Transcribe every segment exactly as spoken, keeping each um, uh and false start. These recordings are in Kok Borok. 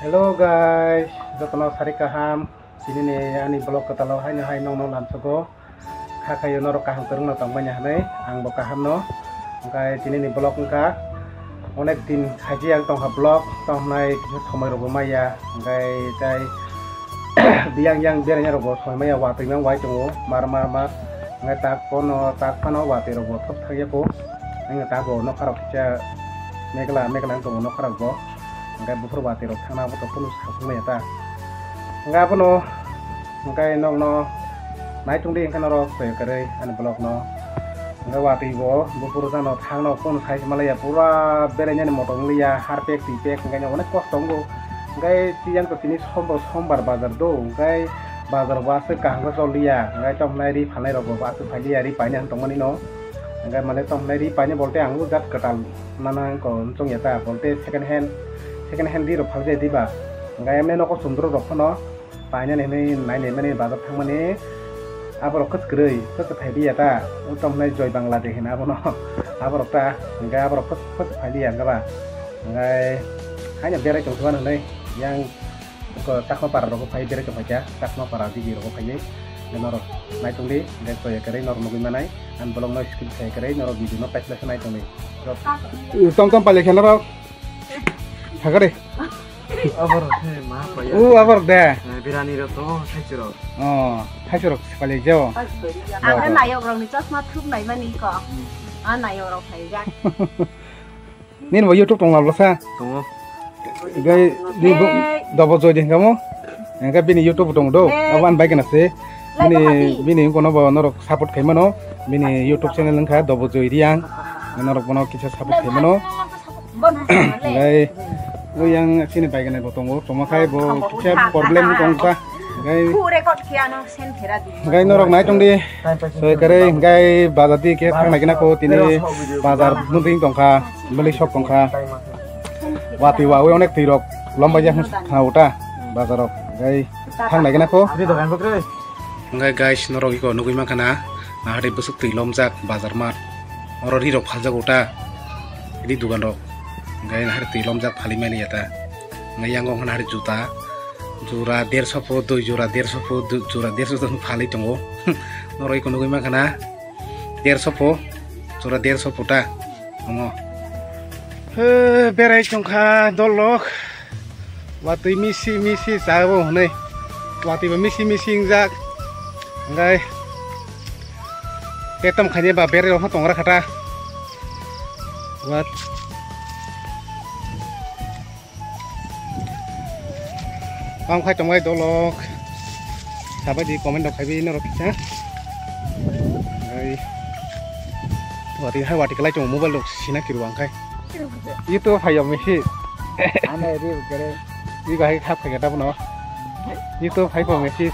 Hello guys, jotono sari kaham. Tini ni ani vlog kwtalo haino hai nongno lamsogo. Kha khayo norok kaham kwrwngno tongmani hwnwi, angbo kahamno. Hwnkhe tini ni vlog wngkha onek din khaijak ang tongkha vlog, tongkha nai kisa somoi rokbo maya, hwnkhe tai biyang yang beraina rokbo somoi maya, watwi mang wai tongo mar mar mar, hwnkhe tak pono tak phano watwi rokbo thop thang yaku, hwnkhe tak bo nokha rok kisa megla megla wng tongo nokha rokbo. Hwnkhe buphuru watwi rok thangna abo to kunu satung maya ta. Hwnkhe abono hwnkhe nokno naitung di hwnkhe norok twi kwrwi ani vlog no. Hwnkhe watwi bo buphuru jano thangno kunu sai se malaya pura berainani motom wngya harpek twipek hwnkhe onek kosto wngo. Hwnkhe tiyang to tini sombar sombar bazar do hwnkhe bazar bo aswk kaham khe choliya hwnkhe tongmani ri phalnai rok bo aswk phailiya ri paina hwn tongmani no. Hwnkhe mane tongmani ri paina bolte ang jat kwtal. Nana ko chwng ya ta bolte second hand, second hand ri rok phal jai diba. Hwnkhe emne nokosong borok rok phano painani hinwi nainai mani bazar thangmani aborok kwchwrwi kwchwthai biya ta. Tongmani Joy Bangla de hino abono aborok ta hwnkhe aborok kwchwthai biya hwnkhe ba. Hwnkhe haino berai tongthokma hinwi yang Ko Chakma para rok phai berai tong kha, Chakma para digi rok phai nai. Norok nai tong di, de ko ya kare norok nugui manai. An bolong no skip khai kare norok video no paisla nai tong di. Tom tom pale khena rok. Thagare. Abar he ma pa ya. U abar de. Birani rok to thaichurok. Oh, thaichurok pale jao. Ang nayok rok ni chosma thup nai mani ko. A nayok rok phai ja. Nini bo YouTube tong lalo sa? Tongo. Gai ni bo dobo joy ding kamo. Engka bini YouTube tong do. Abo an bai kana se. Bini bini kono bo norok support khai mano. Bini YouTube channel engka dobo joy riang. Norok bono kisa support khai mano. Gai ui yang sini bai kana bo tongo. Tongma khai bo kisa problem tong sa. Gai Gai norok nai tong di. Soi kare gai bazar di ke thang nai gina ko tini bazar nuding tong kha, beli sok tong kha. Wati wa onek twi rok lomba jak khna uta bazar rok gai thang nai gina ko. Gai guys norok iko nugui man khana nahari busuk twi lomjak bazar mat. Oro ri rok phaljak uta. Ini dugan rok gai nahari twi lomjak phali mani yata. Gai yang nahari juta. Jora derso po, dui jora derso po, du-, jora derso tong phalwi tongo. Norok eko nugui mankha na derso po, jora derso po ta omo. He, berai tongkha dolok. Watwi misi misi chao hwnwi. Watwi bo misi misi wngjak. Hwnkhe petom khaini ba berai rok tongra khata. Wat. Kam khai tongbai dolok. Sabai di comment rok khaibi norok kisa. Ai. Wati hai wati kalai tong mobile rok sina kiru ang khai. Itu phai yom misi. Ane ri kere. Di bahai khap khai ta bono. Itu phai ko misi.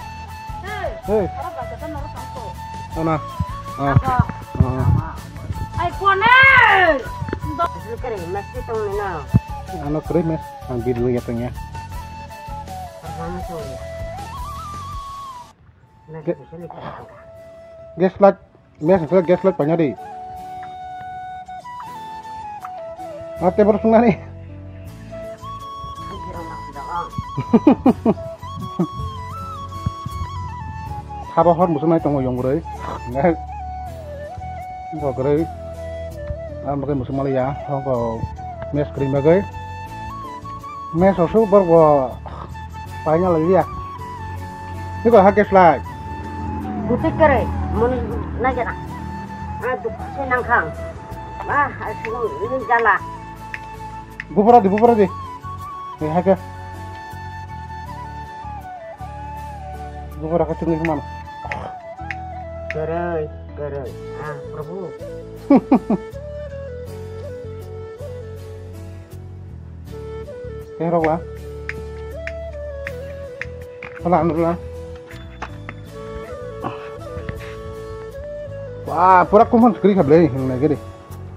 Hei. Ana. Ah. Ah. Ai kone. Kere mesti tong ni na. Ano kere mes. Ang video ya tong ya. Gas light, mes gas light panya di. Ate baru sungai ni. Haba hor musu nai tongo yong gurui. Ngai. Bo gurui. Am bagai musu mali ya. Hong ko mes kri bagai. Mes osu bor bo paina lagi ya. Ni ko hake slai. Butik kere mun nai jana. Ah, duk se nang khang. Ah, asung ni jala. Bubura di, bubura di. Ni hake. Bubura ka tungui man. Kerai, kerai. Ah, Prabhu. Keng rok ba? Hala anu la. Wah, pura kumhan skri khablai, hwngnai gede.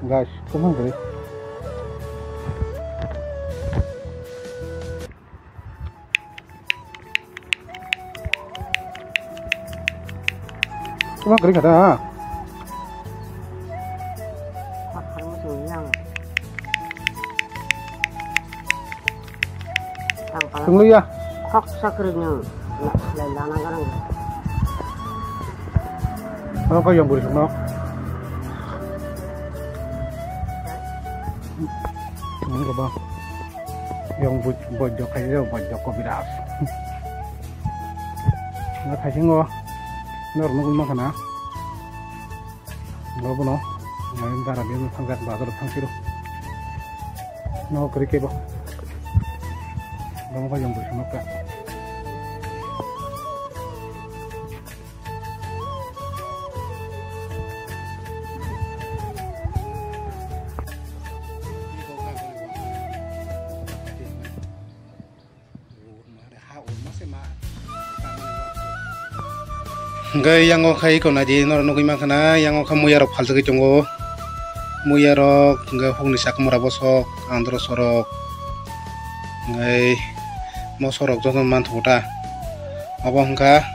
Guys, kumhan gede. Kuma kering kata ha. Sungluya. Khok sakrikno lana garang. Ano ko yang buri sungno. Ini ko ba. Yang bujok kaya bujok ko biras. Nggak kasih ngo. Nor nunggu makan ah. Bo bono, mai dara bini thangkha, bazar thangphiro. No kri kebo. Bono kha jong bwswk nokha. Hingke yango kha eko naidi norok nogoi mankha na, yango kha muya rok phalsogwi tongo. Muya rok hingke hukni sakhmora bosok, andro sorok. Hingke moso rok jotono manthogo ta. Obo hingkha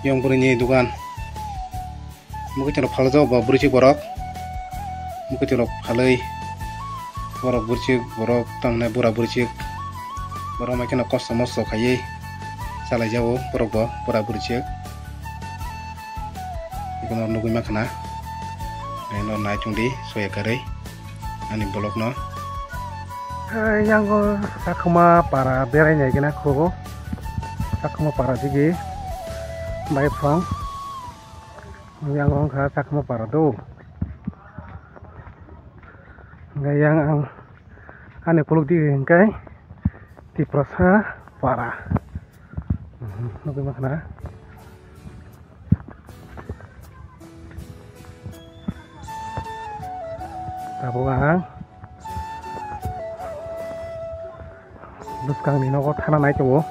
yang bwrwini dogan. Mukhuitwng rok phalajak ba bwrwichwk borok. Mukhuitwng rok phalwi borok bwrwichwk borok tamni bura bwrwichwk. Borok hwnkheno kosto mosto khaiwi chalaijago borok bo bura bwrwichwk. Ikono nugwi mankha na. Eno naichungdi soya kwrwi ani vlog no. Yango Chakhuma para berai nai gana khugo. Chakhuma para digi bai phang. Yang wngkha Chakhma para do. Hingke yang ang ani kuluk di hingke Tiprasa para. Nugui makhna. Tabuk ang bwskangni nogo thana nai tongo.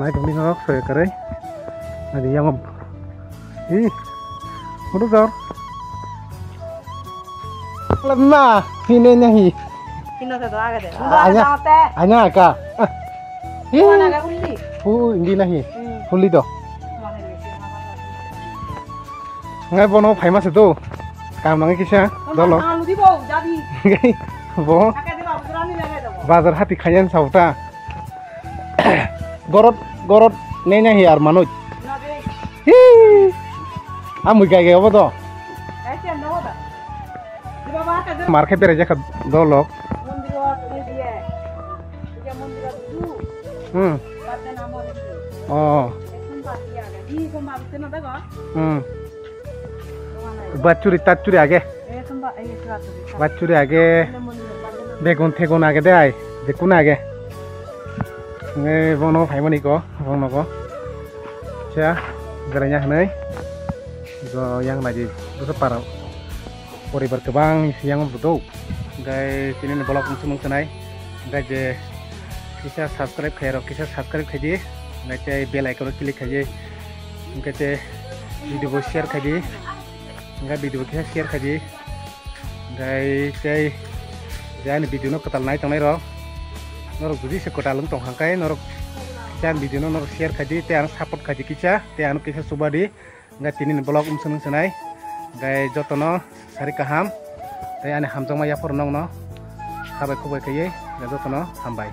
Nai tongdi norok soya kwrwi. Nadi yang. Ih. Mudu jor. Lama, hine nahi. Hino sa do aga de. Anya, anya ka. Ih. Hu, hindi nahi. Huli do. Ngai bono phaima se do. Kam nang kisa dolo. Alu di bo, jadi. Bo. Aka di ba, bujrani lele do. Bazar hati khayan sauta. Gorot, gorot nenya hi ar manoj. Hi. Amui gai gai obo do. Mar khe berai jakha dolok. Hmm. Oh. Hmm. Bachuri tachuri age. Bachuri age. Begun thegun age de ai. Bekun age. Nge bono phaimani ko, bono ko. Cha, berainya hwnwi. Jo yang naidi, busa para poribar kwbang yang budo. Gai tini ni vlog mung sumung sanai. Gai je kisa subscribe khairok, kisa subscribe khaidi. Gai tei bell icon click khaidi. Gai tei video bo share khaidi. Gai video bo kisa share khaidi. Gai tei je ani video no kwtal nai tongnai rok. Norok jodi se kwtal wng tong kha khe norok kisa ani video no norok share khaidi tei ano support khaidi kisa tei ano kisa chuba di. Gai tini ni vlog mung sumung sanai. Gai jotono sari kaham tei ani hamjakma yaphar nokno khabai khukbai khaiwi gai jotono hambai.